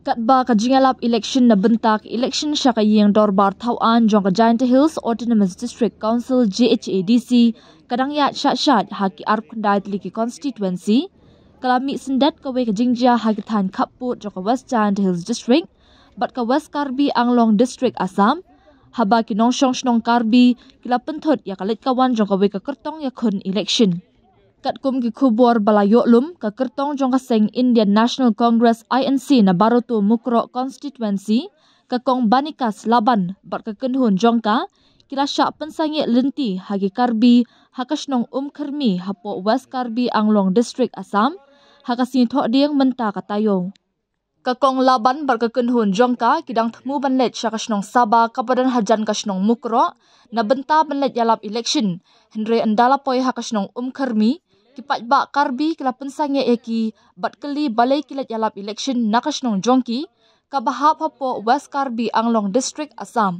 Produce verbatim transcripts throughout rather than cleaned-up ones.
Katba ka jingïalap election na bynta ka election sha ka ïing dorbar thaw aiñ jong ka Jaintia Hills Autonomous District Council, J H A D C, ka dang ïaid shah shah ha ki arphew khyndai tylli ki constituency, ka la mih syndet kawei ka jingjia ha ki thaiñ khappud jong ka West Jaintia Hills District bad ka West Karbi Anglong District, Assam, haba ki nongshong shnong Karbi ki la pynthut ïa ka leit ka wan jong kawei ka kyrtong ïakhun election. Katkum ki khubor ba la ïoh lum, ka kyrtong jong ka seng Indian National Congress, I N C, na Baroto Mukroh constituency, ka Kong Banikas Laban bad ka kynhun jong ka, ki la shah pynsangeh lynti ha ki Karbi ha ka shnong Umkyrmi hapoh West Karbi Anglong District, Assam, ha ka sngi Thohdieng mynta ka taïew. Ka Kong Laban bad ka kynhun jong ka ki dang thmu ban leit sha ka shnong Saba kaba don hajan ka shnong Mukroh na bynta ban leit ïalap election, hynrei ynda la poi ha ka shnong Umkyrmi, ki paidbah Karbi ki la pynsangeh ïa ki bad kylli balei ki leit ïalap election na ka shnong jong ki, kaba hap hapoh West Karbi Anglong District, Assam.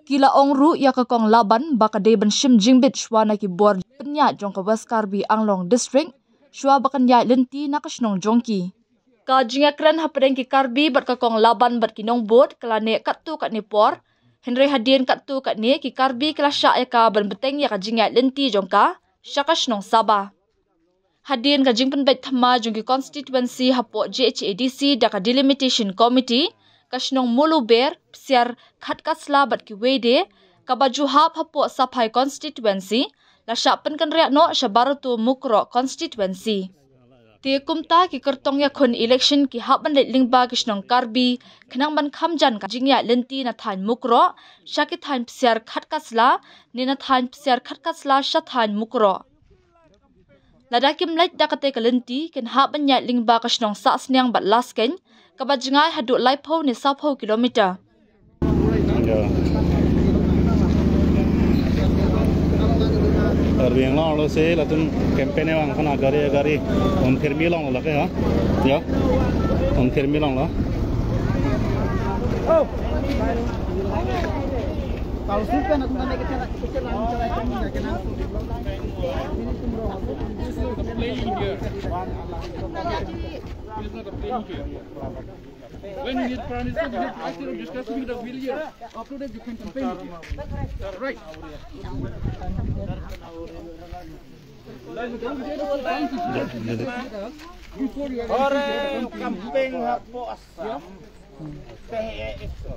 Ki la ong ruh ïa ka Kong Laban ba ka dei ban shim jingbit shuwa na ki bor pynïaid jong ka West Karbi Anglong District shuwa ba kan ïaid lynti na ka shnong jong ki. Ka jingïakren hapdeng ki Karbi bad ka Kong Laban bad ki nongbud ka la neh katto katne por, hynrei hadien katto katne ki Karbi ki la shah ïa ka ban bteng ïa ka jingïaid lynti jong ka sha ka shnong Saba. Hadien ka jingpynbeit thymmai jong ki constituency hapoh J H A D C da ka Delimitation Committee, ka shnong Muluber, Psiar, Khatkasla bad kiwei de, kaba ju hap hapoh Saphai constituency, la shah pynkynriah noh sha Baroto Mukroh constituency. Te kumta ki kyrtong ïakhun election ki hap ban leit lyngba ki shnong Karbi khnang ban kham jan ka jingïaid lynti na thaiñ Mukroh sha ki thaiñ Psiar, Khatkasla, ne na thaiñ Psiar, Khatkasla sha thaiñ Mukroh. Lada kim leit da kata ka lynti, kin hap ban ïaid lyngba ka shnong Sahsniang bad Laskein, kaba jngai haduh laiphew ne sawphew kilometer. Ar biang lo lo se la tun campaign ewang khana gari gari. Umkyrmi long lo ke ha. Ya. Umkyrmi long lo. Playing here. It's not a playing here. When you need Prime Minister, you have to ask him, discuss with the villagers. After that, you can campaign here. Right. Before you are Ore, campaign hapo Assam.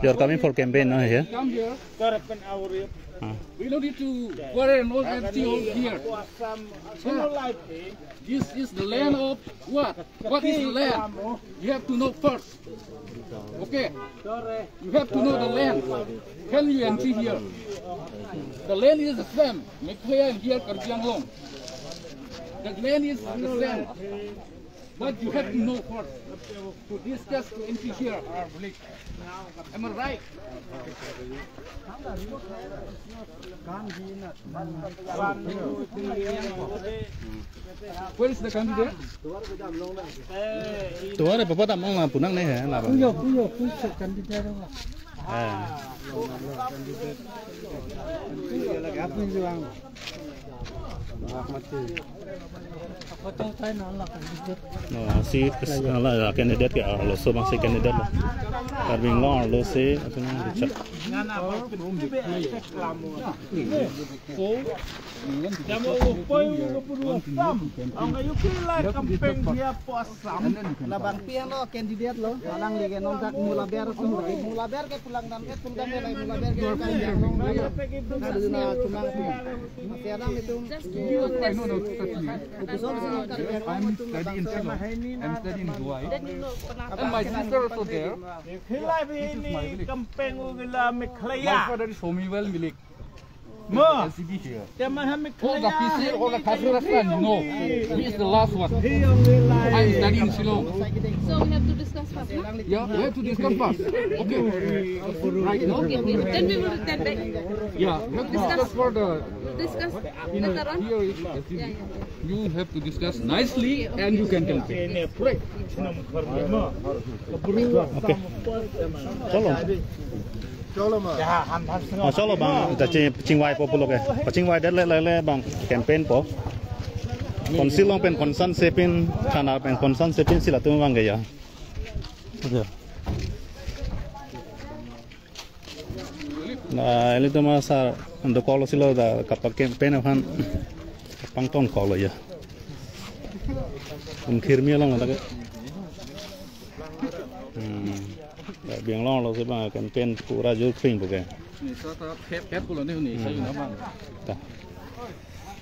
You're coming for campaign, no, here? Come here. Tore pen auri. Ah. We don't need to quarrel and all that thing over here. Hapo Assam. Sino life, eh? This is the land of what? What is the land? You have to know first. Okay. You have to know the land. Can you enter here? The land is the same. Meghalaya and here Karbi Anglong. The land is the same. But you have to know first to discuss to enter here. Am I right? Where is the candidate? Tuare papa tam ong la punang ne he la. Kuyo kuyo kuyo candidate. Eh. No, si la candidate ke lo so bang si candidate lo. Karbi Anglong lo si. Jamo u poi u ka puru Assam. Ang ayu ki lai campaign dia po Assam. Labang piano candidate lo. Alang lagi nontak mula ber so. Mula ber ke pulang dan ke pulang ke lai mula ber ke. Ada na cuma. Masih ada itu. I'm studying in Shillong. I'm studying in Dubai. And my sister also there. Hilai bini campaign u gila Meghalaya. My father is Homiwal Milik. Mo. L C B here. Tema ha Meghalaya. All the P C, all the Khatrastan, no. He is the last one. I'm studying in Shillong. So we have to discuss first, no? Yeah, we have to discuss first. Okay. Right, no? Okay, okay. Then we will return back. Yeah, we have to discuss for the, we'll discuss you know, later on. Here is L C B. Yeah, yeah. You have to discuss nicely and you can campaign. Right. Okay. Chalo. Ma chalo bang ta chi chingwai po pulo ke. Pa chingwai det le le le bang campaign po. Council long pen concern sepin thana pen concern sepin sila tu bang gaya. Ya. Na, ele to ma sa, ando call silo da kapa campaign aphan. Pang tong call ya. Um khir mi long da ke. Hmm. Ya, biang long lo se ba campaign pura jur kring bu ke. Ni sa ta phet phet pulo ni ni sa yu na man. Ta.